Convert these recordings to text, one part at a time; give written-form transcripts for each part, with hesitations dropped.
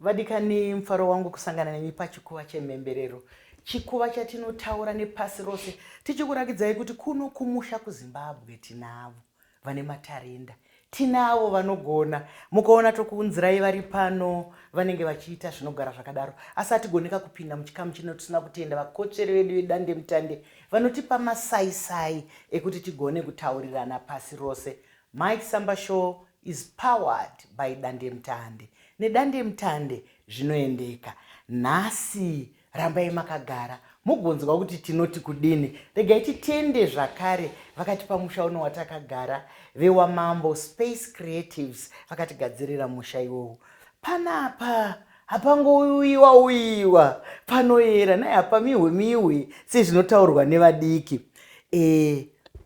Vadikani, mufaro wangu kusangana nemi pachikuva chemhemberero, chikuva chatinotaura nepasi rose tichikurakidzai kuti kuno kumusha kuZimbabwe tinavo vane matarenda, tinavo vanogona. Mukaona tokuunzirai vari pano vanenge vachiita zvinogara zvakadaro, asi hatigoneka kupinda muchikamu chino tisina kutenda vakotsveri vedu vedandemutande vanotipa masaisai ekuti tigone kutaurirana pasi rose. Mike Samba Show is powered by Dandemutande. Nedandemutande zvinoendeka. Nhasi rambai makagara mugonzwa kuti tinoti kudini. Regai titende zvakare vakatipa musha uno watakagara, vewaMambo Space Creatives vakatigadzirira musha iwowu. Panapa hapangouyiwa uyiwa, panoyera naye, hapamihwe mihwe sezvinotaurwa nevadiki.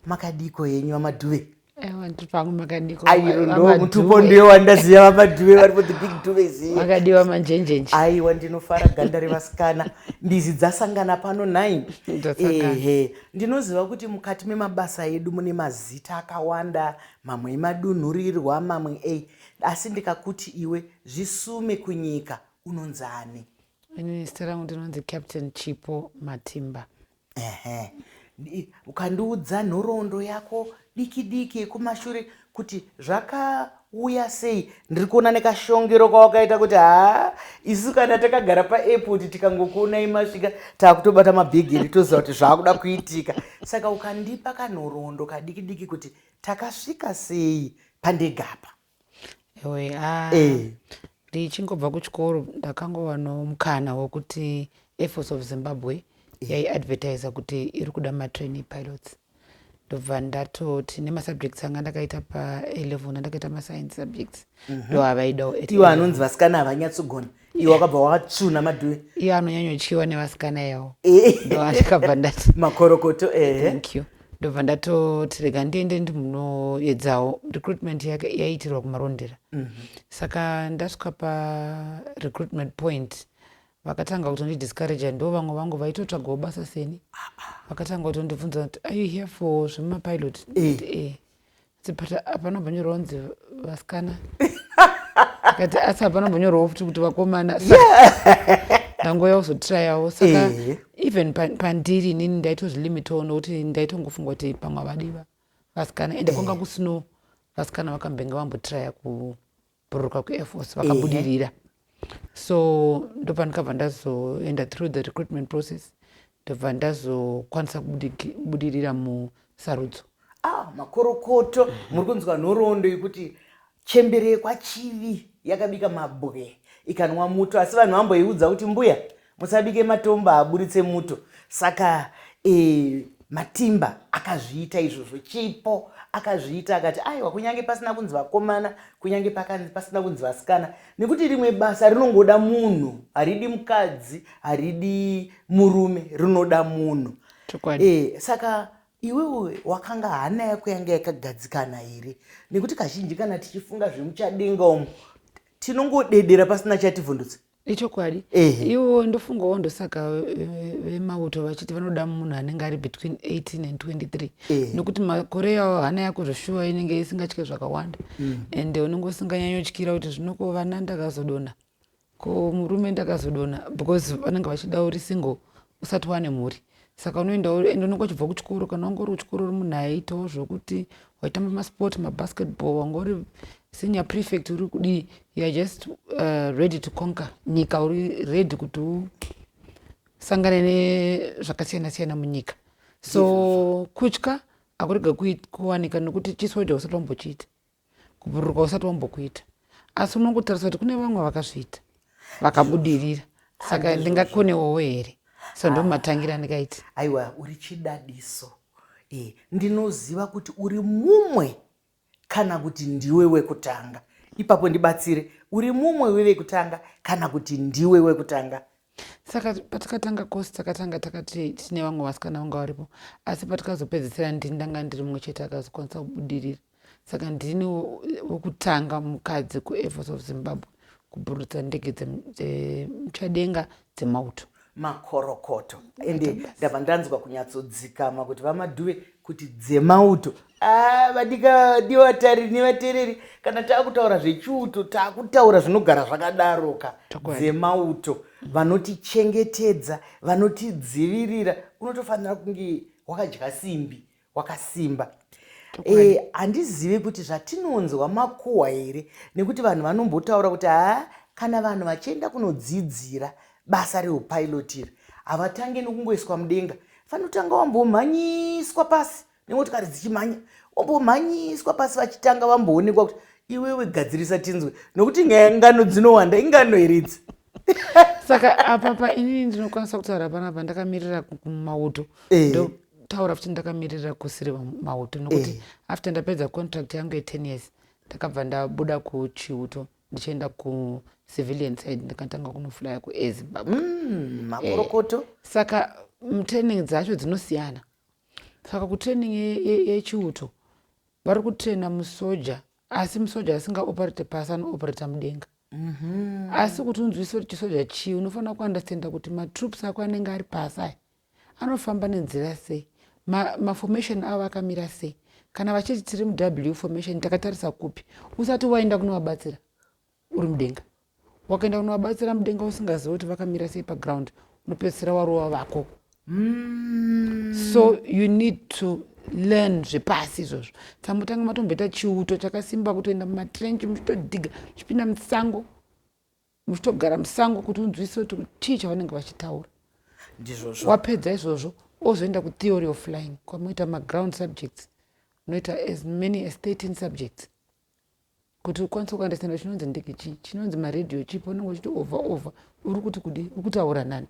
Makadiko henyu, vaMadhuve? Ewa, ndiri pangu, makadiko? Airo ndo mutupo ndiyo wandaziva, vaMadhuve varipo, the big Dhuves. Makadiwa manjenjenje? Aiwa, ndinofara, ganda revasikana. Mbizi dzasangana pano 9. Dzasangana. Ehe, ndinoziva kuti mukati memabasa edu mune mazita akawanda, mamwe emadunhurirwa, mamwe ei, asi ndikakuti iwe zvisume kunyika, unonzani? Inini zita rangu ndinonzi Captain Chipo Matimba. Ehe, ukandiudza nhoroondo yako diki diki yekumashure kuti zvakauya sei. Ndiri kuona nekashongero kawakaita kuti haa, isu kana takagara paairport tikangokuonai masvika, taakutobata mabhegi edu, toziva kuti zvaakuda kuitika. Saka ukandipa kanhoroondo kadiki diki kuti takasvika sei pandegapa. Ewe, a ndichingobva kuchikoro ndakangowanawo mukana wekuti Air Force of Zimbabwe yaiadvertisa kuti iri kuda matrainee pilots. Ndobva ndatoti nemasubjects anga ndakaita pa-A level, ndandakaita mascience subjects, ndo avaidawo at Iwo A level. Anonzi vasikana havanyatsogona, iwe wakabva wakatsvuna, Madhuve. Iye anonyanyotyiwa nevasikana yawo. Ndo andikabva ndati Makorokoto, ehe. Thank you. Ndobva ndatoti rega ndiende ndimunoedzawo. Recruitment yake yaiitirwa kuMarondera. Saka ndasvika parecruitment point, vakatanga kutondidiscouragea. Ndo vamwe vangu vaitotsvagawo basa seni, vakatanga kutondibvunza kuti, "Are you here for zvemapilot?" Ndikati, "Eh." But hapana mbonyorwa kunzi vasikana. Akati, asi hapana mbonyorwawo futi kuti vakomana. Ndangoya kuzotrayawo. Saka even pandiri inini ndaitozvilimitawo, nokuti ndaitongofunga kuti pamwe havadiva vasikana, ende kwanga kusino vasikana vakambenge vambotraya kubhururuka kuAir Force vakabudirira. So ndopandikabva ndazoenda through the recruitment process, ndobva ndazokwanisa kubudirira musarudzo. Ah, makorokoto. Muri kunzwa nhoroondo yekuti chembere yekwaChivi yakabika mabwe ikanwa muto, asi vanhu vamboiudza kuti, "Mbuya, musabike matombo aburitse muto." Saka Matimba akazviita izvozvo, Chipo akazviita, akati aiwa, kunyange pasina kunzi vakomana, kunyange pasina kunzi vasikana, nekuti rimwe basa rinongoda munhu, haridi mukadzi, haridi murume, rinoda munhu. Chokwadi. Saka iwewe wakanga hana yako yanga yakagadzikana here? Nekuti kazhinji kana tichifunga zvemuchadenga umu, tinongodedera pasina chativhundutsa. Ichokwadi. Iwo ndofungawo ndosaka vemauto vachiti vanoda munhu anenge ari between 18 and 23, nokuti makore yawo hana yako zvoshuwa inenge isingatye zvakawanda, and unenge usinganyanyotyira kuti zvinoko vana ndakazodonha, ko murume ndakazodonha, because vanenge vachida uri single, usati wane mhuri. Saka unoenda ende unenge uchibva kuchikoro, kana wanga uri kuchikoro uri munhu aiitawo zvokuti waitamba masport, mabasketball, wanga uri senior prefect, uri kudii, you are just ready to conquer nyika, uri ready kuti usangane nezvakasiyana siyana munyika. So kutya hakurega kuwanika, nokuti chisoja usati wambochiita, kubhururuka usati wambokuita, asi unongotarisa kuti kune vamwe vakazviita vakabudirira, saka ndingakonewowo here? So ndo matangira andikaita. Aiwa, uri chidadiso. Ndinoziva kuti uri mumwe, kana kuti ndiwe wekutanga. Ipapo ndibatsire, uri mumwe wevekutanga kana kuti ndiwe wekutanga? Saka patakatanga course, takatanga takati tine vamwe vasikana vanga varipo, asi patikazopedzisira ndini ndanga ndiri mumwe chete akazokwanisa kubudirira. Saka ndini wekutanga mukadzi kuAir Force of Zimbabwe kubhurutsa ndege dzemuchadenga dzemauto. Makorokoto. Ende ndabva ndanzwa kunyatsodzikama kuti VaMadhuve kuti dzemauto. Ah, vadika diwa nevateereri, kana taakutaura zvechiuto, taakutaura zvinogara zvakadaroka. Dzemauto vanotichengetedza, vanotidzivirira. Unotofanira kunge wakadya simbi, wakasimba. Handizivi kuti zvatinonzwa makuhwa here, nekuti vanhu vanombotaura kuti haa, kana vanhu vachienda kunodzidzira basa reupilot iri, havatangi nokungoiswa mudenga. Fanotanga wambomhanyiswa pasi nemotikari dzichimhanya, wambomhanyiswa pasi vachitanga vamboonekwa kuti iwewe gadzirisa tinzwe, nokuti ngano dzinowanda. Ingano here idzi? Saka apapa inini ndinokwanisa kutaura panapa ndakamirira kumauto, ndotaura futi ndakamirira kusiri mauto, nokuti after ndapedza contract yangu ye10 years, ndakabva ndabuda kuchiuto ndichienda kucivilian side, ndakatanga kunoflya kuAir Zimbabwe. Makorokoto. Saka training dzacho dzinosiyana. Saka kutraining yechiuto vari kutraina musoja, asi musoja asingaoperate pasi, anooperata mudenga. Asi kuti unzwise kuti chisoja chii, unofanira kuunderstanda kuti matroops ako anenge ari pasi aya anofamba nenzira sei, maformation avo akamira sei. Kana vachiti tiri muW formation, takatarisa kupi, usati waenda kunovabatsira uri mudenga. Wakaenda kunovabatsira mudenga usingazivi kuti vakamira sei paground, unopedzisira warova vako. So you need to learn zvepasi izvozvo. Tambotanga matomboita chiuto chakasimba, kutoenda mumatrench, muchitodhiga, muchipinda musango, muchitogara musango, kuti unzwise kuti chii chavanenge vachitaura. Ndizvozvo. Wapedza izvozvo, ozoenda kutheory of flying, kwamuita maground subjects. Unoita as many as 13 subjects kuti ukwanise kuunderstanda chinonzi ndege chii, chinonzi maredhiyo chii. Paunenge uchiti "over, over", uri kuti kudi, uri kutaura nani.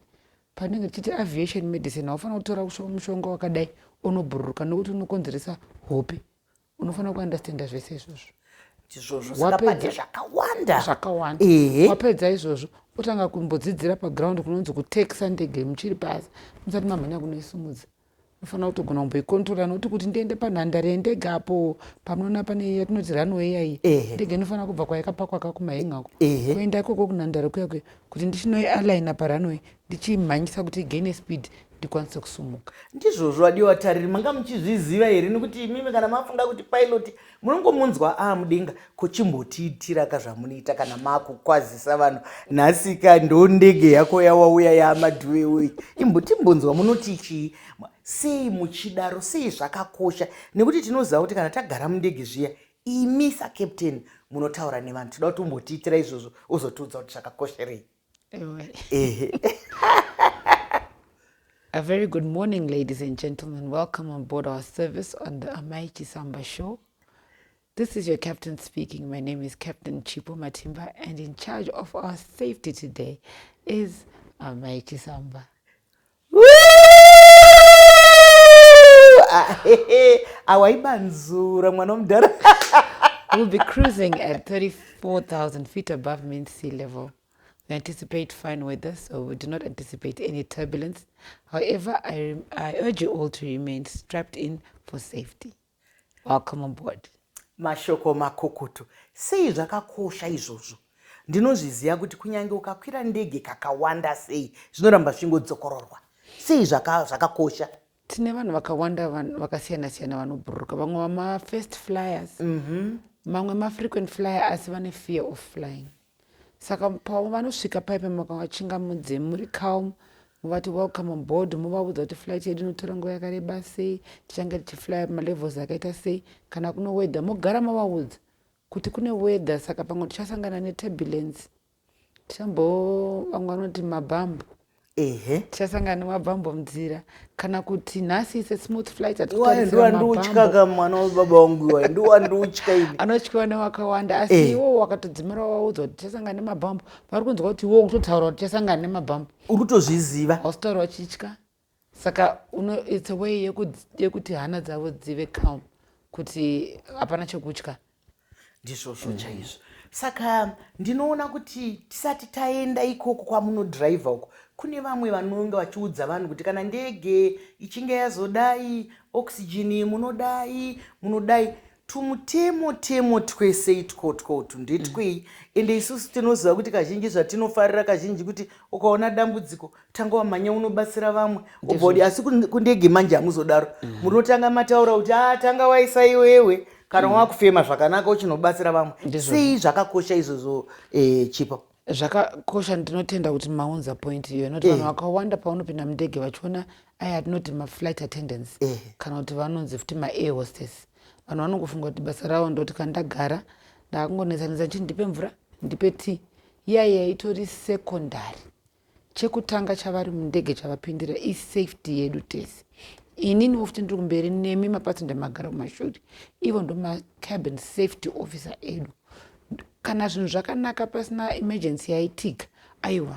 Panenge tichiti aviation medicine, haufanira kutora mushonga wakadai, unobhururuka nokuti unokonzeresa hope. Unofanira kuunderstanda zvese izvozvo. Ndizvozvo, saka pane zvakawanda. Zvakawanda. Wapedza izvozvo, otanga kumbodzidzira paground kunonzi kutekisa ndege muchiri pasi, musati mamhanya kunoisumudza. Unofanira kutogona kumboikontrola, nokuti kuti ndiende panhandare yendege apo pamunoona pane yatinoti runway yaiyi, ndege inofanira kubva kwayakapakwa kakumahengako kuenda ikoko kunhandare kuya kuya, kuti ndichinoialaina parunway, ndichimhanyisa kuti igaine speed, ndikwanise kusumuka. Ndizvozvo. Adiwa tariri, manga muchizviziva here? Nekuti imimi kana mafunga kuti pilot, munongomunzwa a mudenga. Kochimbotiitira ka zvamunoita kana makukwazisa vanhu nhasika, ndo ndege yako yawauya yamadhuwe, imbotimbonzwa munoti chii, sei muchidaro, sei zvakakosha, nekuti tinoziva kuti kana tagara mundege zviya, imi sacaptain munotaura nevanhu. Toda kuti umbotiitira izvozvo, uzotiudza kuti zvakakosherei. Ehe. A very good morning, ladies and gentlemen. Welcome on board our service on the Amai Chisamba Show. This is your captain speaking. My name is Captain Chipo Matimba, and in charge of our safety today is Amai Chisamba. Awaibanzura mwana womudhara. We'll be cruising at 34,000 feet above mean sea level. We anticipate fine weather, so we do not anticipate any turbulence. However, I urge you all to remain strapped in for safety. Welcome on board. Mashoko makukutu. Sei zvakakosha izvozvo? Ndinozviziva kuti kunyange ukakwira ndege kakawanda sei, zvinoramba zvichingodzokororwa. Sei zvakakosha? Tine vanhu vakawanda, vanhu vakasiyana-siyana vanobhururuka. Vamwe vamafirst flyers, mamwe mafrequent flyer, asi vane fear of flying. Saka pavo vanosvika paipe, makavachingamudze muri calm, muvati "Welcome on board", muvaudza kuti flight yedu inotora nguva yakareba sei, tichange tichiflya malevels akaita sei, kana kuno weather, mogara mavaudza kuti kune weather, saka pamwe tichasangana neturbulence, tichambo, vamwe vanoti mabhambu, tichasangana nemabhambo munzira, kana kuti nhasi is a smooth flight. Ndiwandutya ka mwana wababa wangu, iwayo ndiwandutya ini. Anotyiwa newakawanda, asi iwo wakatodzimira waudzwa kuti tichasangana nemabhambo, vari kunzwa kuti iwo kutotaura kuti tichasangana nemabhambo. Uri kutozviziva. Hausitaura uchitya. Saka it's a way yekuti hana dzavo dzive calm, kuti hapana chekutya. Ndizvozvo chaizvo. Saka ndinoona kuti tisati taenda ikoko kwamunodhiraivha uko, kune vamwe vanonge vachiudza vanhu kuti kana ndege ichinge yazodai, oxygen munodai, munodai. Tumutemo temo twese itwotwo utu ndetwei? Ende isusu tinoziva kuti kazhinji zvatinofarira kazhinji kuti ukaona dambudziko tanga wamhanya unobatsira vamwe, obva udi. Asi kundege manje hamuzodaro. Munotanga mataura kuti a tanga waisa iwewe kana wakufema zvakanaka uchinobatsira vamwe. Sei zvakakosha izvozvo, Chipo? Zvakakosha. Ndinotenda kuti maunza point iyoyo, nekuti vanhu vakawanda paunopinda mundege vachiona aya atinoti maflight attendants kana kuti vanonzi futi maair hostess, vanhu vanongofunga kuti basa ravo ndoti kana ndagara ndakungonetsanetsa chii, ndipe mvura, ndipe tea. Iyaiya itori secondary. Chekutanga chavari mundege chavapindira isafety yedu tese. Ininiwo futi ndiri kumberi nemi mapassenger magara kumashure. Ivo ndo macabin safety officer edu. Kana zvinhu zvakanaka, pasina emergency yaitika, aiwa,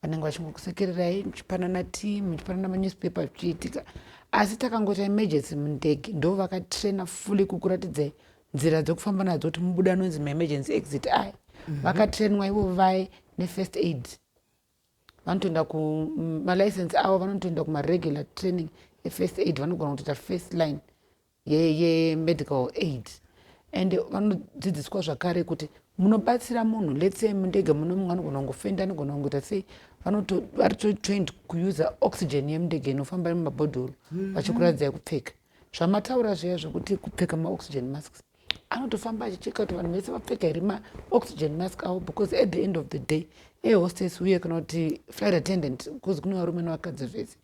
vanenge vachingokusekererai, muchipanana tea, muchipanana manewspaper, zvichiitika. Asi takangoita emergency mundege, ndo vakatraina fully kukuratidzai nzira dzokufamba nadzo kuti mubuda anonzi maemergency exit aya. Vakatrainwa ivo vaye nefirst aid. Vanotoenda kumalicense avo, vanotoenda kumaregular training efirst aid. Vanogona kutoita first line yemedical aid and vanodzidziswa zvakare kuti munobatsira munhu. Let's say mundege muno mumwe anogona kungofenda, anogona kungoita sei. Varitotrained kuusa oxygen yemundege inofamba mumabhodhoro, vachikuratidzai kupfeka zvamataura zviya zvokuti kupfeka maoxygen masks. Anotofamba achicheka kuti vanhu vese vapfeka here maoxygen mask avo, because at the end of the day air hostess uye kana kuti flight attendant, because kune varume nevakadzi zvese,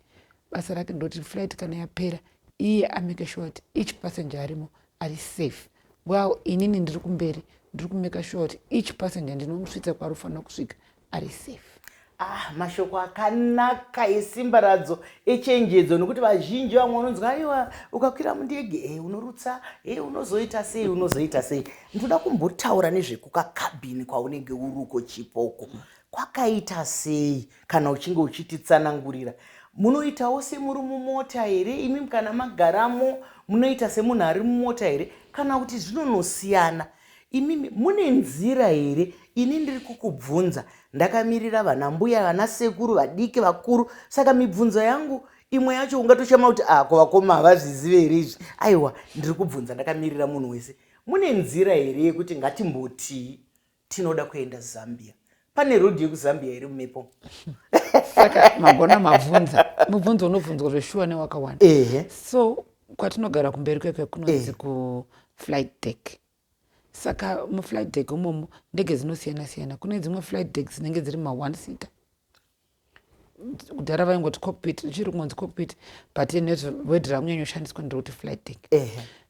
basa rake ndoti flight kana yapera iye amake sure kuti each passenger arimo ari safe. Well, inini ndiri kumberi, ndiri kumake sure kuti each passenger ndinomusvitsa kwaari kufanira kusvika ari safe. Ah, mashoko akanaka esimbaradzo, echenjedzo, nokuti vazhinji vamwe vanonzwa, aiwa, ukakwira mundege unorutsa, unozoita sei, unozoita sei. Ndoda kumbotaura nezvekukakabhini kwaunenge uri uko, Chipoko. Kwakaita sei kana uchinge uchititsanangurira? Munoitawo semuri mumota here imi? Kana magaramo munoita semunhu ari mumota here, kana kuti zvinonosiyana? Imimi mune nzira here? Ini ndiri kukubvunza ndakamirira vana mbuya, vana sekuru, vadiki, vakuru. Saka mibvunzo yangu imwe yacho ungatoshama kuti a ko vakoma havazvizive here izvi? Aiwa, ndiri kubvunza ndakamirira munhu wese. Mune nzira here yekuti ngatimbotii tinoda kuenda Zambia? Pane rodhi yekuZambia here mumepo? Saka magona mabvunza mubvunzo unobvunzwa zveshuwa newakawanda. So kwatinogara kumberi kwekwe kunonzi kuflight deck. Saka muflight deck umomo ndege dzinosiyana siyana. Kune dzimwe flight deck dzinenge dziri ma-one seater. Kudhara vaingoti cockpit, ichiri kungonzi cockpit, but word rakunyanyoshandiswa nderekuti flight deck.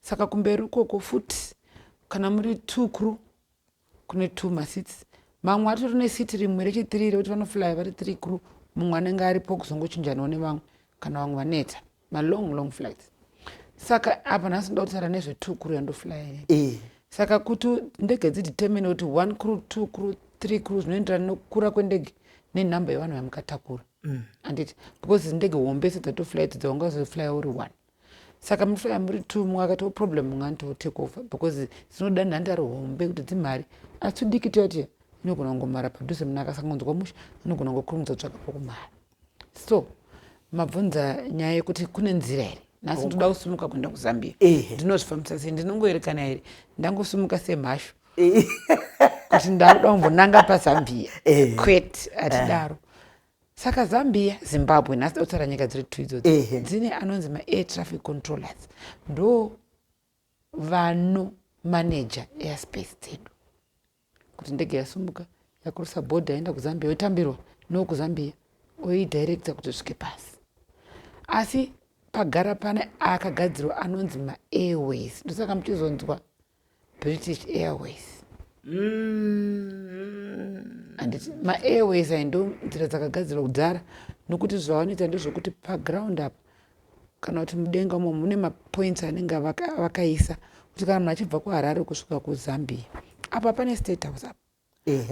Saka kumberi ukoko futi kana muri two crew, kune two maseats. Mamwe atori neseat rimwe rechithree rekuti vanoflya vari three crew, mumwe anenge aripo kuzongochinjanawo nevamwe kana vamwe vaneta malong long flights. Saka apa nhasi ndoda kutaura nezve-two crew yandoflya inini. Saka kuti ndege dzidetermine kuti one crew, two crew, three crew, zvinoenderana nokukura kwendege nenhamba yevanhu vamukatakura, handiti? Because ndege hombe sedzatoflight dzaungazoflya uri one. Saka munoflya muri two, mumwe akatiwo problem, mumwe anotowo take over, because dzinoda nhandare hombe kuti dzimhare. Asi tudiki tuyatiya inogona kungomhara padhuze, munhu akasangonzwa musha anogona kungokurumidza kutsvaka pokumhara. So mabvunza nyaya yekuti kune nzira here. Nhasi ndoda kusimuka kuenda kuZambia, ndinozvifambisa sei? Ndinongoerekana here ndangosimuka semhashu kuti ndakuda kumbonanga paZambia? Kwete, hatidaro. Saka Zambia, Zimbabwe, nhasi da kutaura nyika dziri two idzodzo, dzine anonzi maair traffic controllers. Ndo vanomaneja airspace dzedu, kuti ndege yasumuka, yakrosa bhodha, yaenda kuZambia, yotambirwa nokuzambia, oidirecta kuti svike pasi. Asi pagara pane akagadzirwa anonzi maairways. Ndosaka muchizonzwa British Airways, handiti? Maairways aya ndo nzira dzakagadzirwa kudhara, nokuti zvavanoita ndezvokuti paground apa kana kuti mudenga umo mune mapoints anenge vakaisa kuti kana munhu achibva kuHarare kusvika kuZambia, apa pane State House apa,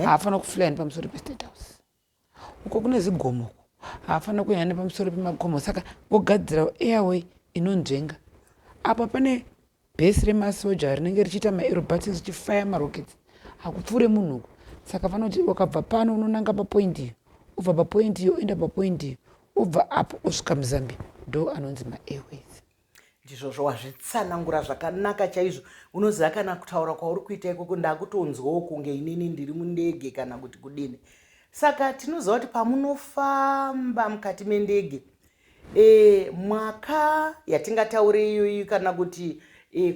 haafanira kuflya nepamusoro peState House. Uko kune zigomo uko, haafanira kuenda nepamusoro pemagomo. Saka vogadzira airway inonzvenga. Apa pane bhesi remasoja rinenge richiita maaerobatics, richifaya marockets, hakupfuure munhu uko. Saka vanoti wakabva pano unonanga papoint iyo, ubva papoint iyo oenda papoint iyo, ubva apo osvika muZambia. Ndo anonzi maairways. Ndizvozvo, wazvitsanangura zvakanaka chaizvo. Unoziva, kana kutaura kwauri kuita ikoko, ndakutonzwawo kunge inini ndiri mundege kana kuti kudini. Saka tinoziva kuti pamunofamba mukati mendege, mwaka yatingataure iyoyi, kana kuti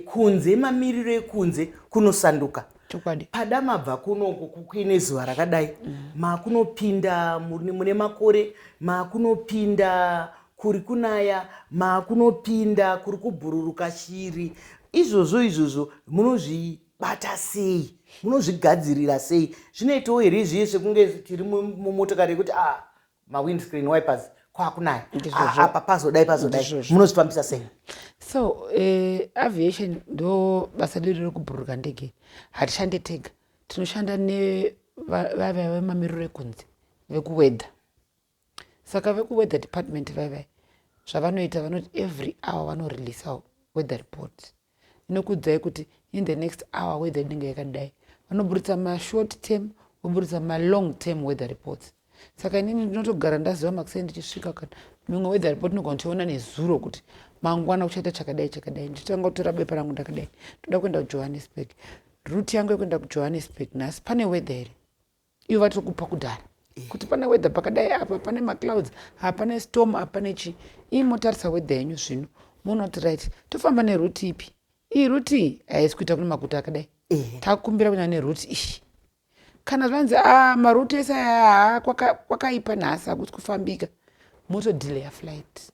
kunze, mamiriro ekunze kunosanduka. Chokwadi. Pada mabva kunoku kuine zuva rakadai, makunopinda mune makore, makunopinda kuri kunaya, makunopinda kuri kubhururuka shiri. Izvozvo munozvibata sei? Munozvigadzirira sei? Zvinoitawo here zviye sekunge tiri mumotokari yekuti a mawindscreen wipers, kwakunaya? Ndizvozvo. Apa pazodai, pazodai. Ndizvozvo. Munozvifambisa sei? So aviation ndo basa redu rekubhururuka ndege. Hatishande tega, tinoshanda nevavaya vemamiriro ekunze, vekuweather. Saka vekuweather department vaivai, zvavanoita, vanoti every hour vanoreleasa weather report inokuudzai kuti in the next hour weather inenge yakadai. Vanoburitsa mashort term, voburitsa malong term weather reports. Saka inini ndinotogara ndaziva makuseni ndichisvika, kana mimwe weather report inogona kutoiona nezuro kuti mangwana kuchaita chakadai chakadai. Ndichitanga kutora bepa rangu ndakadai, ndoda kuenda kuJohannesburg, route yangu yekuenda kuJohannesburg nhasi pane weather here? Ivo vatiri kudhara kuti pane weather pakadai, apa pane maclouds, apa pane storm, apa pane chii. Ii motarisa weather yenyu zvino, munoti right, tofamba neroute ipi? Iyi route iyi haisi kuita kune maguta akadai. Takumbira kuenda neroute iyi. Kana zvanzi a maroute ese aya kwakaipa nhasi, hakusi kufambika, motodelaya flight.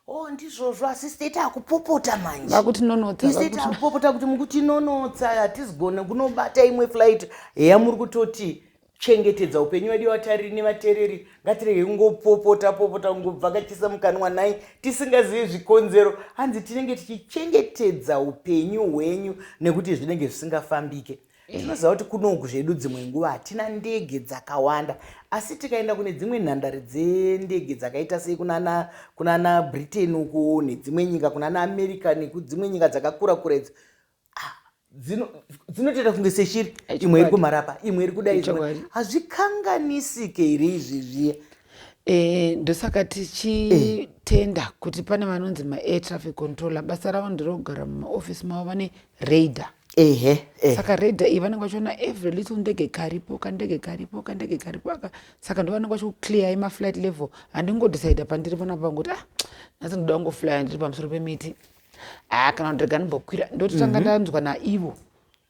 Oh, ndizvozvo, asi state akupopota manje. Vakutinonotsa. Istate akupopota kuti mukutinonotsa, hatizigone kunobata imwe flight. Heya, muri kutoti chengetedza upenyu wedu. Vatariri nevateereri, ngatirege kungopopota popota, kungobvakachisa mukanwa nai tisingazivi zvikonzero. Hanzi tinenge tichichengetedza upenyu hwenyu nekuti zvinenge zvisingafambike. Tinoziva kuti kunoku zvedu dzimwe nguva hatina ndege dzakawanda, asi tikaenda kune dzimwe nhandare dzendege dzakaita sei kunana Britain uku nedzimwe nyika, kunana America nekudzimwe nyika dzakakura kura idzi, dzinotoita kunge seshiri, imwe iri kumarapa, imwe iri kudai. Hazvikanganisike here izvi zviya? Ndosaka tichitenda kuti pane vanonzi maair traffic controller. Basa ravo nderokugara mumaofisi mavo, vane radar. Ehe eh. Saka radar iyi vanenge vachiona every little ndege karipo, kandege karipo, kandege karipo aka. Saka ndo vanenge vachikuclear maflight level. Handingodecida pandiri panapa ngoti, ah, nhasi ndoda kungoflya ndiri pamusoro pemiti, ah, kana kuti rega ndimbokwira. Ndototanga ndanzwa naivo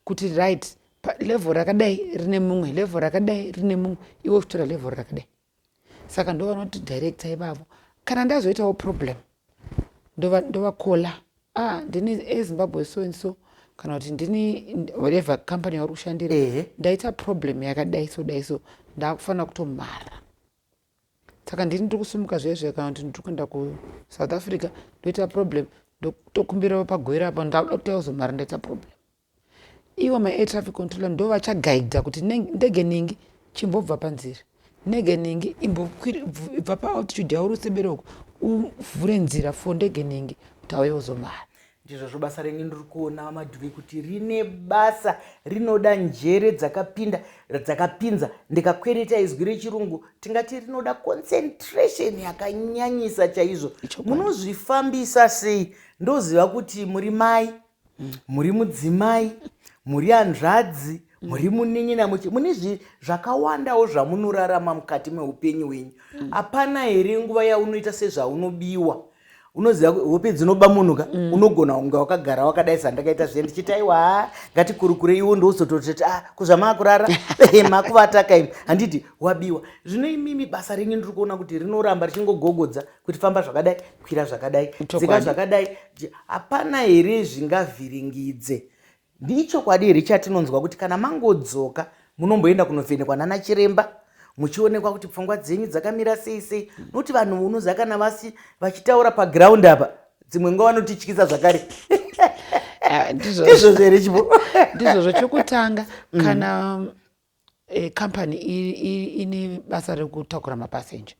kuti right, level rakadai rine mumwe, level rakadai rine mumwe, iwe uchitora level rakadai. Saka ndo vanoti director ivavo. Kana ndazoitawo problem, ndovacalla, ah, ndini eZimbabwe so and so, kana kuti ndini whatever company yauri kushandira, ndaita problem yakadai so dai so, ndakufanira kutomhara. Saka ndini ndiri kusimuka zvezve, kana kuti ndiri kuenda kuSouth Africa, ndoita problem, ndotokumbirawo pagwera apa, ndakuda kuti auzomhara, ndaita problem. Ivo maair traffic controller ndo vachagaidha kuti ndege ningi chimbobva panzira, ndege ningi imbobva paaltitude yauri usebere uko, uvhure nzira for ndege ningi kuti auye uzomhara. Ndizvozvo, basa renyu ndiri kuona, Madhuve, kuti rine basa rinoda njere dzakapinda dzakapinza. Ndikakwereta izwi rechirungu, tingati rinoda concentration yakanyanyisa chaizvo. Munozvifambisa sei? Ndoziva kuti muri mai, muri mudzimai, muri hanzvadzi, muri munin'ina, mune zvakawandawo zvamunorarama mukati meupenyu hwenyu. Hapana here nguva yaunoita sezvaunobiwa? Unoziva hope dzinoba munhu ka. Unogona kunge wakagara wakadai sandakaita zviya, ndichiti aiwa, ha, ngatikurukure, iwo ndozotototi, ah, kuzvamaakurara, makuvata kaimi, handiti wabiwa. Zvino imimi basa renyu ndiri kuona kuti rinoramba richingogogodza kuti famba zvakadai, kwira zvakadai, dzika zvakadai. Hapana here zvingavhiringidze? Ndichokwadi here chatinonzwa kuti kana mangodzoka munomboenda kunovhenekwa nana chiremba, muchionekwa kuti pfungwa dzenyu dzakamira sei sei? Nokuti vanhu, unoziva, kana vasi vachitaura paground apa, dzimwe nguva vanotityisa zvakare. Ah, ndizvozvo. Ndizvozvo here, Chipo? Ndizvozvo. Chokutanga, kana company ine basa rekutakura mapasenja,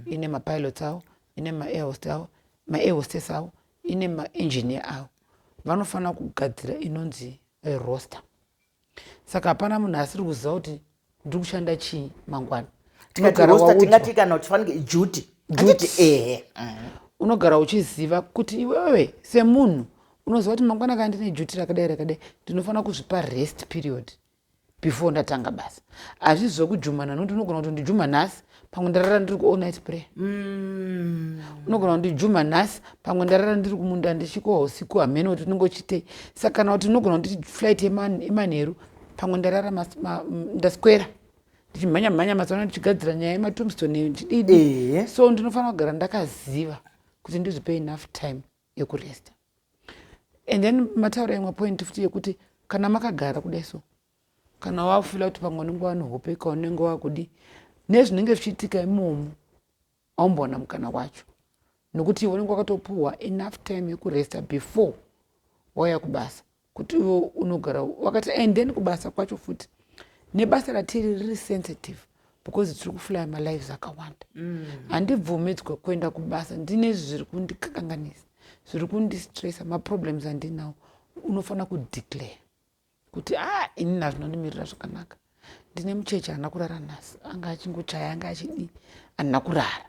ine mapilots avo, ine maair host avo, maair hostess avo, ine maengineer avo, vanofanira kugadzira inonzi roster. Saka hapana munhu asiri kuziva kuti ndiri kushanda chii mangwana. Tikati Unogara roster, waudzwa. Tingati kana kuti fanike duty. Duty. Handiti? Ehe. Unogara uchiziva kuti iwewe semunhu unoziva kuti mangwana kana ndine duty rakadai rakadai, ndinofanira kuzvipa rest period before ndatanga basa. Hazvisi zvekujumana, nokuti unogona kuti ndijuma nhasi, pamwe ndarara ndiri kuall night prayer. Unogona kundijuma nhasi, pamwe ndarara ndiri kumunda ndichikohwa usiku, hamene kuti unenge uchitei. Saka kana kuti unogona kunditi flight yemanheru, pamwe ndarara ndaswera ndichimhanya mhanya mazuva ano ndichigadzira nyaya yematombstone, ndichididi. So ndinofanira kugara ndakaziva kuti ndizvipe enough time yekuresta. And then mataura imwe point futi yekuti kana makagara kudai, so kana wafeela kuti pamwe unenge wanehope, kaunenge wakudi nezvinenge zvichiitika imomo, aumbowana mukana wacho, nokuti iwe unenge wakatopuhwa enough time yekuresta before wauya kubasa, kuti iwe unogara wakati. And then kubasa kwacho futi, nebasa ratiri riri sensitive because tiri kuflya malives akawanda. Handibvumidzwa kuenda kubasa ndine zviri kundikakanganisa, zviri kundistressa, maproblems andinawo. Unofanira kudeclare kuti a ah, inini hazvinondimirira zvakanaka, ndine mucheche haana kurara nhasi, anga achingochaya, anga achidii, handina kurara.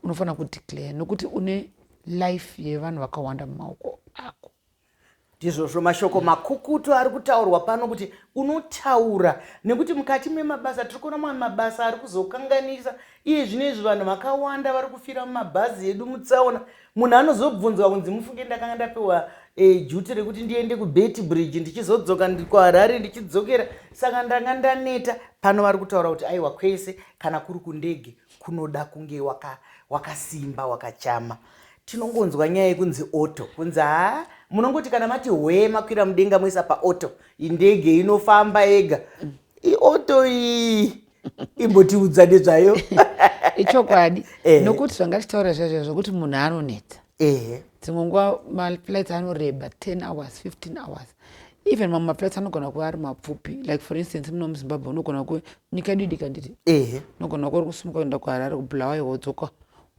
Unofanira kudeclare nokuti une life yevanhu vakawanda mumaoko ako. Ndizvozvo, mashoko makukutu ari kutaurwa pano kuti unotaura nekuti mukati memabasa tiri kuona mamwe mabasa ari kuzokanganisa. Iye zvino izvi vanhu vakawanda vari kufira mumabhazi edu mutsaona. Munhu anozobvunzwa kunzi, "Mufunge ndakanga ndapiwa duty rekuti ndiende kuBeitbridge, ndichizodzoka kuHarare, ndichidzokera, saka ndanga ndaneta." Pano vari kutaura kuti aiwa, kwese kana kuri kundege kunoda kunge wakasimba, waka wakachama. Tinongonzwa nyaya yekunzi auto, kunzi haa, munongoti kana mati hwee, makwira mudenga, moisa paauto, indege inofamba yega. Iauto iyi, imbotiudza nezvayo. Ichokwadi, nokuti zvangachitaura zvaizvo zvokuti munhu anonetsa. Dzimwe nguva maflights anoreba 10 hours, 15 hours. Even mamwe maflights anogona kuva ari mapfupi. Like for instance, muno muZimbabwe unogona ku nyika yedu idika nditi unogona kuva uri kusimuka kuenda kuHarare, kuBulawayo, wodzoka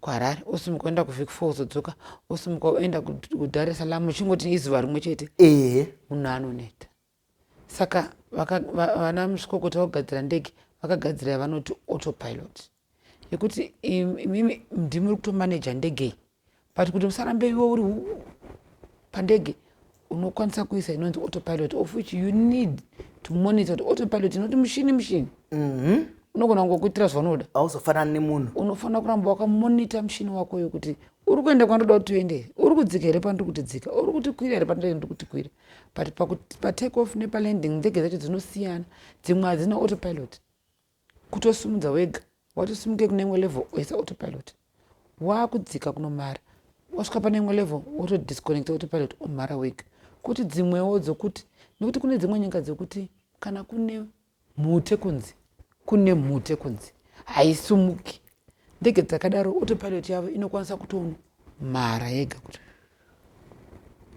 kuHarare, osimuka kuenda kuVic Falls, wodzoka, osimuka uenda kuDar es Salaam, uchingoti izuva rimwe chete. Munhu anoneta. Saka vana muzvikokota vakugadzira ndege vakagadzira yavanoti autopilot, yekuti imimi ndimi uri kutomaneja ndege iyi, but kuti musarambe iwe uri pandege, unokwanisa kuisa inonzi autopilot, of which you need to monitor kuti autopilot inoti mushini mushini unogona kungokuitira zvaunoda. Hauzofanani nemunhu. Unofanira kuramba wakamonita mushini wakoyo kuti uri kuenda kwandoda kuti uende, uri kudzika here pandiri kuti dzika, uri kuti kwira here pandiri kuti kwira. But patake off nepalanding ndege dzacho dzinosiyana. Dzimwe hadzina autopilot, kutosumudza wega. Watosimuke kune imwe level, oisa autopilot. Waakudzika kunomhara, wasvika pane imwe level, wotodisconnecta autopilot, omhara wega. Kuti dzimwewo dzokuti, nekuti kune dzimwe nyika dzekuti kana kune mhute kunzi, kune mhute kunzi, haisumuki ndege dzakadaro. Autopilot yavo inokwanisa kutomhara yega, kuti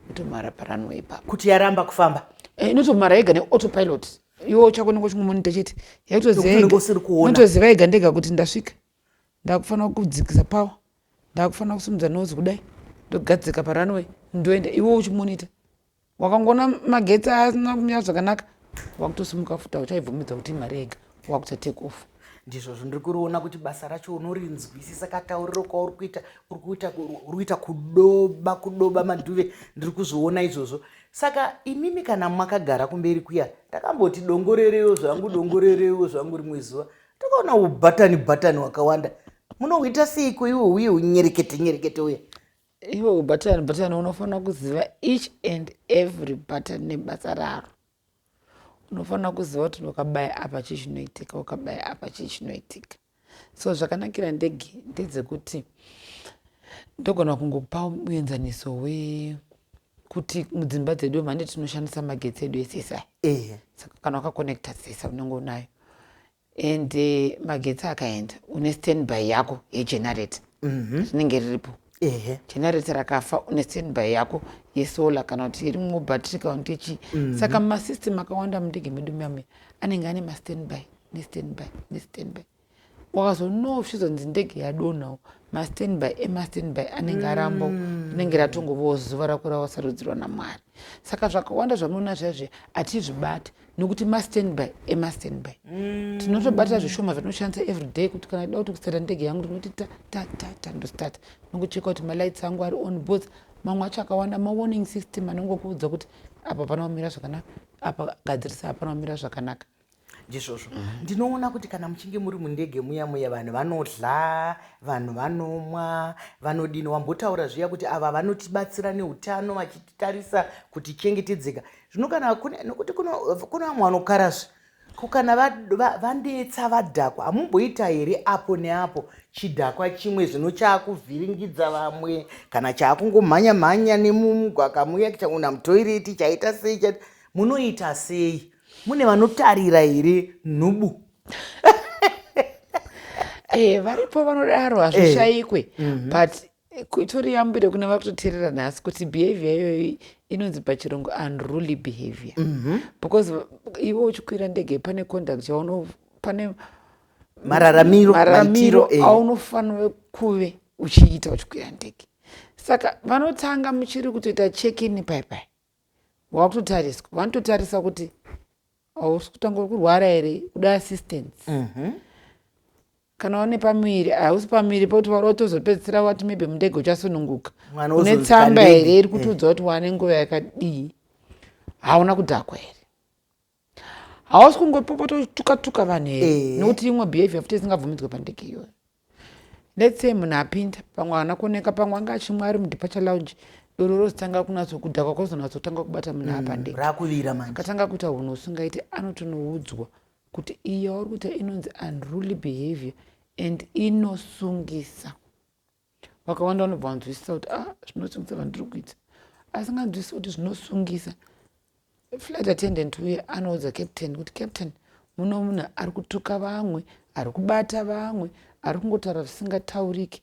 kutomhara paranway ipapo. Kuti yaramba kufamba. Inotomhara yega neautopilot. Iwo chako unenge uchingomonita chete. Nekuti unenge usiri kuona. Inotoziva yega ndega kuti ndasvika, ndakufanira kudzikisa power, ndakufanira kusimudza nose kudai, ndogadzika paranway, ndoenda. Iwe uchimonita, wakangoona magetsi asina kumira zvakanaka, wakutosimuka futi, hauchaibvumidza kuti imhare yega, wakuta take off. Ndizvozvo, ndiri kuriona kuti basa racho unorinzwisisa. Katauriro kwauri kuita, uri kuita kudoba kudoba madhuve, ndiri kuzviona izvozvo. Saka imimi kana makagara kumberi kuya, ndakamboti dongorerewo zvangu, dongorerewo zvangu rimwe zuva, takaona ubhatani bhatani wakawanda. Munohuita seiko iwo, uye unyerekete nyerekete uye? Iwe ubhatani bhatani, unofanira kuziva each and every button nebasa raro. Unofanira kuziva kuti ukabaya apa chii chinoitika, ukabaya apa chii chinoitika. So zvakanakira ndege ndedzekuti ndogona kungopa muenzaniso wekuti mudzimba dzedu mhande tinoshandisa magetsi edu esesa. Saka kana wakakonekta sesa, unenge unayo, and magetsi akaenda, une standby yako yegenerator rinenge riripo. Generator rakafa, une standby yako yesolar kana kuti rimwe bhatiri kana kuti chii. Saka masystem akawanda mundege medu muyamwe anenge ane mastandby, nestandby, nestandby. Wakazonowa uchizonzi ndege yadonhawo, mastandby emastandby anenge arambo, rinenge ratongovawo zuva rako rawasarudzirwa naMwari. Saka zvakawanda zvamunoona zvaizvi hatizvibati nekuti mastandby emastandby. Tinotobata zvishoma zvatinoshandisa everyday, kuti kana ida kuti kustarta ndege yangu, ndinoti ta ta ta ta, ndostarta, nongocheka kuti malights angu ari on, because mamwe acho akawanda mawarning system anongokuudza kuti apa pana kumira zvakanaka, apa gadzirisa, hapana kumira zvakanaka. Ndizvozvo. Ndinoona kuti kana muchinge muri mundege muya muya, vanhu vanodla, vanhu vanomwa, vanodini. Wambotaura zviya kuti ava vanotibatsira neutano, vachititarisa kuti chengetedzeka. Zvino kana kune, nokuti kuna vamwe vanokarazve ko, kana vandetsa, vadhakwa, hamumboita here apo neapo chidhakwa chimwe zvino chaakuvhiringidza vamwe, kana chaakungomhanya mhanya nemumugwaka muya, chauna mutoireti, chaita sei, munoita sei? Mune vanotarira here nhubu? Varipo vanodaro, hazvishayikwe. But itori yambiro kune vakutoteerera nhasi kuti behavior iyoyo inonzi pachirungu unruly behavior, because iwe uchikwira ndege pane conduct yauno, pane mararamiro, mararamiro maitiro, aunofanira kuve uchiita uchikwira ndege. Saka vanotanga muchiri kutoita check-in pai wakutotariswa, vanototarisa kuti hausi kutanga uri kurwara here, kuda assistance. Kana une pamuviri, hausi pamuviri pekuti wada kutozopedzisira wati maybe mundege uchasununguka. Mwana une wozonzi tsamba kandege. Here iri kutiudza kuti wane nguva yakadii? Hauna kudhakwa here? Hausi kungopopota uchituka-tuka vanhu here? Nokuti imwe behavior futi isingabvumidzwe pandege iyoyo. Let's say munhu apinda, pamwe haana kuoneka, pamwe anga achimwa ari mudeparture lounge, doro rozotanga kunatsokudhakwa, kwozonatsotanga kubata munhu apandege. Rakuvira manje. Akatanga kuita unhu husingaiti, anotonoudzwa kuti iyi yauri kuita inonzi unruly behavior and inosungisa. Vakawanda vanobva vanzwisisa kuti, ah, zvinosungisa vandiri kuita. Asinganzwisisi kuti zvinosungisa, flight attendant uye anoudza captain kuti, "Captain, muno munhu ari kutuka vamwe, ari kubata vamwe, ari kungotaura zvisingatauriki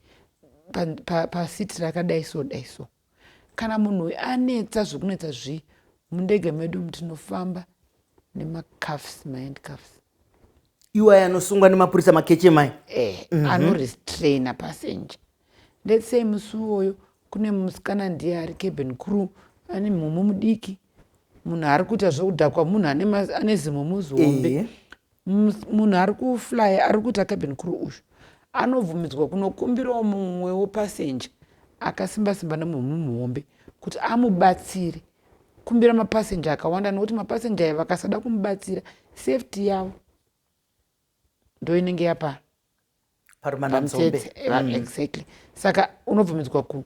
pasiti rakadai so dai so." Kana munhu uyu anetsa zvokunetsa zvii, mundege medu tinofamba nemacuffs, mahandcuffs. Iwaya anosungwa nemapurisa, makechemai. Anorestraina passenger. Let's say musi uwoyo kune musikana, ndiye ari cabin crew, ane mhumu mudiki. Munhu ari kuita zvekudhakwa, munhu ane zimumu zihombe. Munhu ari kufly, ari kuita cabin crew uyu, anobvumidzwa kunokumbirawo mumwewo passenger akasimba simba nemhumu muhombe kuti amubatsire. Kumbira mapasenja akawanda, nokuti mapasenja aya vakasada kumubatsira, safety yavo ndo inenge yapa parumananzombe. Pamutete. Exactly. Saka unobvumidzwa ku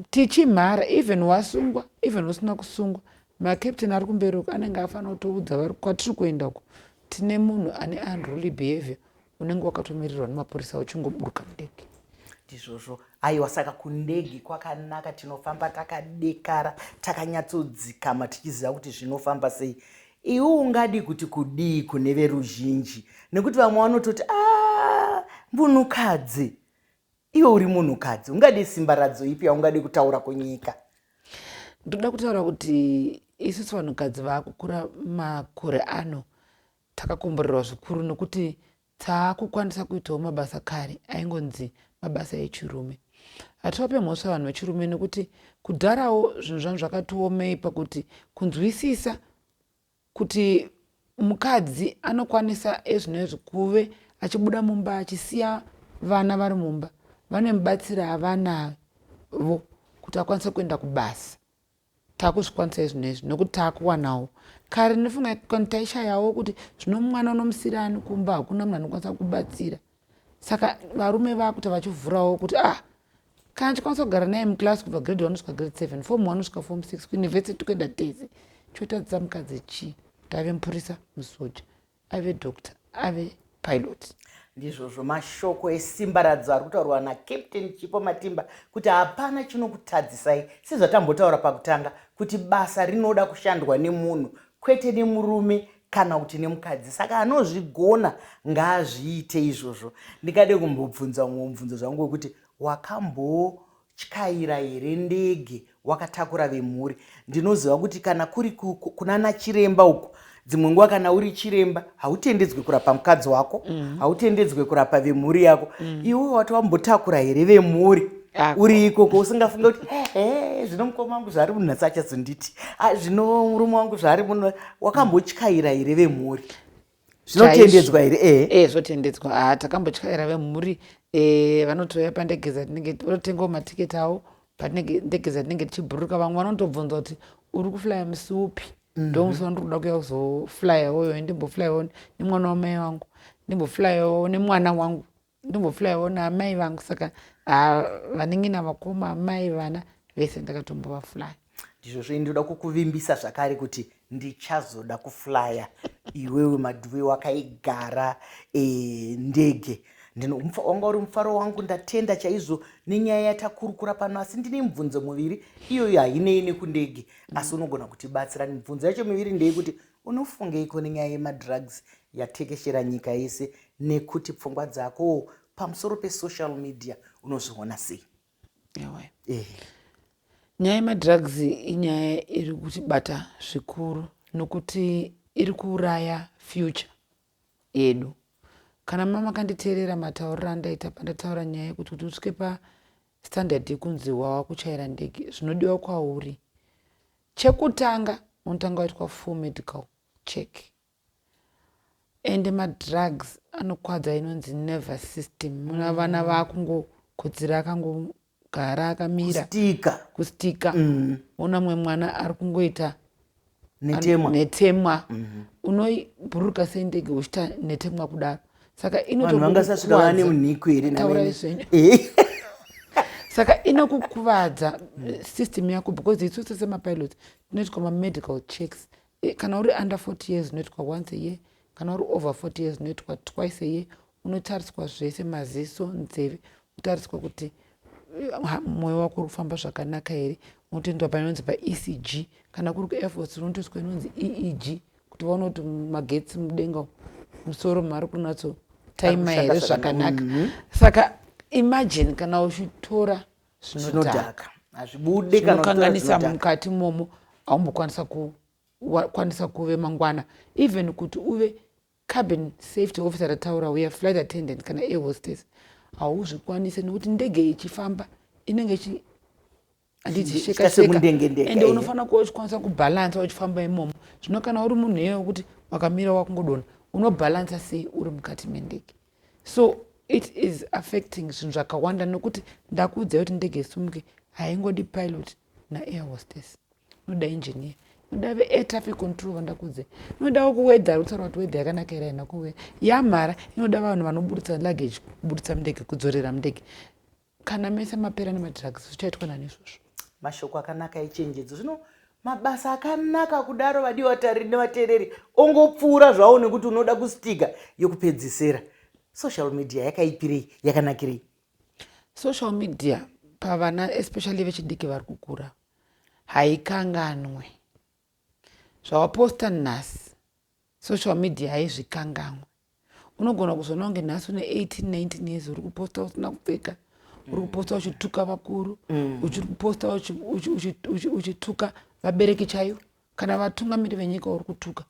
tichimhara, even wasungwa, even usina kusungwa, macaptain ari kumberi uko anenge afanira kutoudza vari kwatiri kuenda uko, tine munhu ane unruly behavior. Unenge wakatomirirwa nemapurisa uchingoburuka mundege. Ndizvozvo. Aiwa, saka kundege kwakanaka, tinofamba takadekara, takanyatsodzikama, tichiziva kuti zvinofamba sei. Iwe ungadi kuti kudii kune veruzhinji? Nekuti vamwe vanototi, a, munhukadzi. Iwe uri munhukadzi, ungadi simba radzo ipi yaungadi kutaura kunyika? Ndoda kutaura kuti isusu vanhukadzi vaakukura makore ano takakomborerwa zvikuru, nokuti taakukwanisa kuitawo mabasa kare aingonzi mabasa echirume. Hativape mhosva vanhu vechirume, nekuti kudharawo zvinhu zvangu zvakatiomei pakuti kunzwisisa kuti mukadzi anokwanisa ezvinezvi kuve achibuda mumba achisiya vana vari mumba, vane mubatsiri avanavo kuti akwanise kuenda kubasa. Taakuzvikwanisa izvinezvi nokuti taakuwanawo. Kare ndinofunga kana taishayawo kuti zvino mwana unomusira ani kumba, hakuna munhu anokwanisa kubatsira. Saka varume vaakuita vachivhurawo kuti, ah, kana chikwanisa kugara naye muclass kubva grade 1 kusvika grade 7, form 1 kusvika form 6, kuuniversity kuenda tese, chotadzisa mukadzi chii? Kuti ave mupurisa, musoja, ave doctor, ave pilot. Ndizvozvo. Mashoko esimba radzo ari kutaurwa nacaptain Chipo Matimba kuti hapana chinokutadzisai, sezvatambotaura pakutanga kuti basa rinoda kushandwa nemunhu, kwete nemurume kana kuti nemukadzi. Saka anozvigona ngaazviite izvozvo. Ndingade kumbobvunza umwe mubvunzo zvangu wekuti wakambotyaira here ndege wakatakura vemhuri? Ndinoziva kuti kana kuri kunana chiremba uku. Dzimwe nguva kana uri chiremba hautendedzwi kurapa mukadzi wako, hautendedzwi kurapa vemhuri yako. Iwe wati wambotakura here vemhuri uri ikoko usingafunge kuti e zvino mukoma wangu zvaari munhu nhasi achazonditi, ah, zvino murume wangu zvaari munhu? Wakambotyaira here vemhuri? Zvinotendedzwa here? E, zvotendedzwa. Ha, takambotyaira vemhuri. Vanotouya pandege dzatinenge, vanotengawo matiketi avo patinenge, ndege dzatinenge tichibhururuka. Vamwe vanotobvunza kuti uri kuflya musi upi? Ndo musi wandiri kuda kuya kuzoflyawoyo, ndimboflyawo nemwana wamai vangu, ndimboflyawo nemwana wangu, ndimboflyawo naamai vangu. Saka ha, vanenge navakoma, amai, vana vese ndakatombovaflya. Ndizvozvo. Ndinoda kukuvimbisa zvakare kuti ndichazoda kuflya iwewe Madhuve wakaigara ndege. Wanga uri mufaro wangu. Ndatenda chaizvo nenyaya yatakurukura pano, asi ndine mibvunzo miviri. Iyoyo hainei nekundege, asi unogona kutibatsira. Mibvunzo yacho miviri ndeyekuti unofungeiko nenyaya yemadrugs yatekeshera nyika yese, nekuti pfungwa dzako pamusoro pesocial media unozviona sei? Ewe. Nyaya yemadrugs inyaya iri kutibata zvikuru nokuti iri kuuraya future yedu. Kana mamakanditeerera matauriro andaita pandataura nyaya yekuti kuti usvike pastandard yekunzi wava kuchaira ndege, zvinodiwa kwauri, chekutanga unotanga waitwa full medical check. Ende madrugs anokwadza inonzi nervous system. Muna vana vakungokotsira, akangogara akamira. Kustika. Kustika. Ona mumwe mwana ari kungoita netemwa. Netemwa. Unoibhururuka sendege uchiita netemwa kudaro? Saka vanhu vangasasvika vane munhiko here? Taurai zvenyu. Saka inokukuvadza system yako because isusu semapilots tinoitwa mamedical checks. Kana uri under 40 years unoitwa once a year, kana uri over 40 years unoitwa twice a year. Unotariswa zvese, maziso, nzeve, utariswa kuti mwoyo wako uri kufamba zvakanaka here. Unotoendwa panonzi paECG. Kana kuri kuair force unotoiswa inonzi EEG kuti vaone kuti magetsi mudenga musoro mari kunatsotaima here zvakanaka. Saka imagine kana uchitora zvinodhaka. Hazvibude. Zvinokanganisa mukati momo. Haumbokwanisa kukwanisa kuve mangwana even kuti uve cabin safety officer rataura uya, flight attendant kana air hostess. Hauzvikwanise nekuti ndege ichifamba inenge handiti sheka sheka, ende unofanira kuva uchikwanisa kubhalansa uchifamba imomo. Zvino kana uri munhu iyeyo wekuti wakamira wakungodonha, unobhalansa sei uri mukati mendege? So it is affecting zvinhu zvakawanda nokuti ndakuudzai kuti ndege isimuke haingodi pilot naair hostess, inoda engineer, inoda veair traffic control vandakuudzai, inodawo kuweather, kutaura kuti weather yakanaka here, haina kuwe yamhara, inoda vanhu vanoburitsa luggage, kuburitsa mundege, kudzorera mundege. Kana mese mapera nemadrugs, zvichaitwa nani izvozvo? Mashoko akanaka echenjedzo. Zvino mabasa akanaka kudaro, vadiwa tariri nevateereri, ongopfuura zvawo nekuti unoda kustika. Yokupedzisera, social media yakaipirei, yakanakirei? Social media pavana, especially vechidiki vari kukura, haikanganwe zvawaposta nhasi. Social media haizvikanganwe. Unogona kuzoona kunge nhasi une 18 19 years uri kuposta usina kupfeka, uri kuposta uchituka vakuru, uchiri kuposta uchituka vabereki chaivo kana vatungamiri venyika uri kutuka.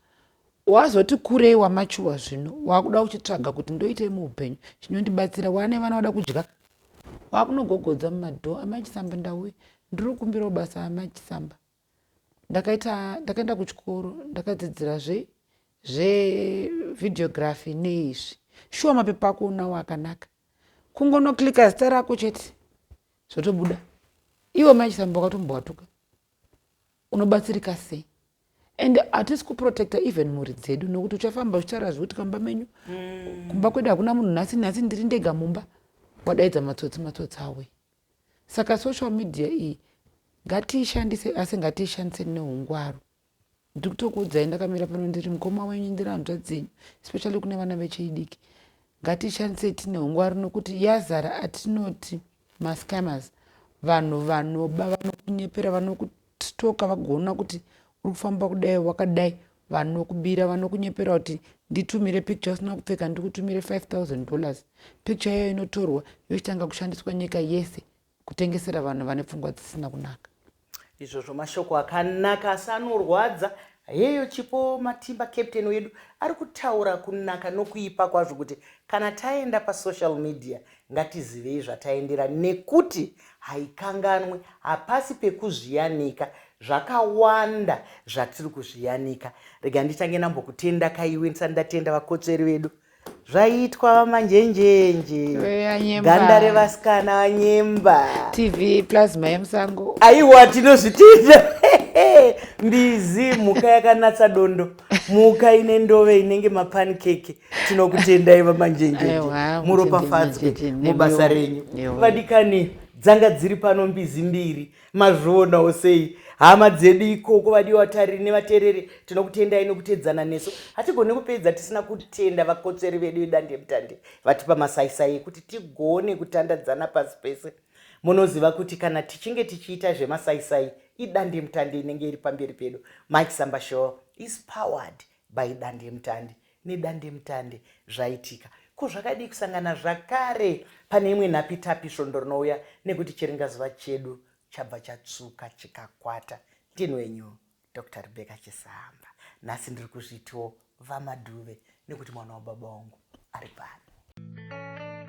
Wazoti kurei, wamachuwa, zvino wakuda uchitsvaga kuti ndoitei muupenyu chinondibatsira. Wane vana vada kudya, wakunogogodza mumadhoo, "Amai Chisamba, ndauya, ndiri kukumbirawo basa. Amai Chisamba, ndakaita, ndakaenda kuchikoro, ndakadzidzira zvevideography neizvi." Shuwa mapepa ako unawo akanaka, kungonoklika zita rako chete zvotobuda. Iwe Mai Chisamba wakatombowatuka, unobatsirika sei? And hatisi kuprotecta even mhuri dzedu nokuti uchafamba uchitaura zvekuti kamba menyu, kumba kwedu hakuna munhu nhasi, nhasi ndiri ndega mumba. Wadaidza matsotsi, matsotsi awe. Saka social media iyi ngatiishandise, asi ngatiishandise neungwaru. Ndiri kutokuudzai ndakamira pano, ndiri mukoma wenyu, ndiri hanzvadzi dzenyu, especially kune vana vechidiki, ngatiishandisei tine ungwaru nokuti yazara atinoti mascammers, vanhu vanoba, vanokunyepera, vanokustoka, vagoona kuti uri kufamba kudai wakadai, vanokubira, vanokunyepera kuti nditumire picture usina kupfeka, ndikutumire $5000. Picture iyoyo inotorwa yochitanga kushandiswa nyika yese kutengesera vanhu vane pfungwa dzisina kunaka. Izvozvo mashoko akanaka asi anorwadza. Heyo Chipo Matimba captain wedu ari kutaura kunaka nokuipa kwazvo kuti kana taenda pasocial media ngatizivei zvataendera nekuti haikanganwe, hapasi pekuzviyanika zvakawanda zvatiri kuzviyanika. Rega nditange ndambokutenda kaiwe ndisati ndatenda vakotsveri vedu. Zvaitwa vaManjenjenje, ganda revasikana vaNyemba, TV plasma yemusango. Aiwa, tinozvitenda. Mbizi, mhuka yakanatsa dondo, mhuka ine ndove inenge mapancake. Tinokutendai vaManjenjenje, muropafadzwe mubasa renyu. Vadikani, dzanga dziri pano mbizi mbiri, mazvionawo sei hama dzedu ikoko? Vadiwa vatariri nevatereri, tinokutendai nokutedzana nesu. Hatigoni kupedza tisina kutenda vakotsveri vedu vedandemutande vatipa masaisai ekuti tigone kutandadzana pasi pese. Munoziva kuti kana tichinge tichiita zvemasaisai, idandemutande inenge iri pamberi pedu. Mike Samba Show is powered by dandemutande. Nedandemutande zvaitika. Ko zvakadii kusangana zvakare pane imwe nhapitapi svondo rinouya, nekuti chiringazuva chedu chabva chatsvuka chikakwata. Ndini wenyu Dr Rebecca Chisamba. Nhasi ndiri kuzvitiwo VaMadhuve nekuti mwana wababa wangu ari pano.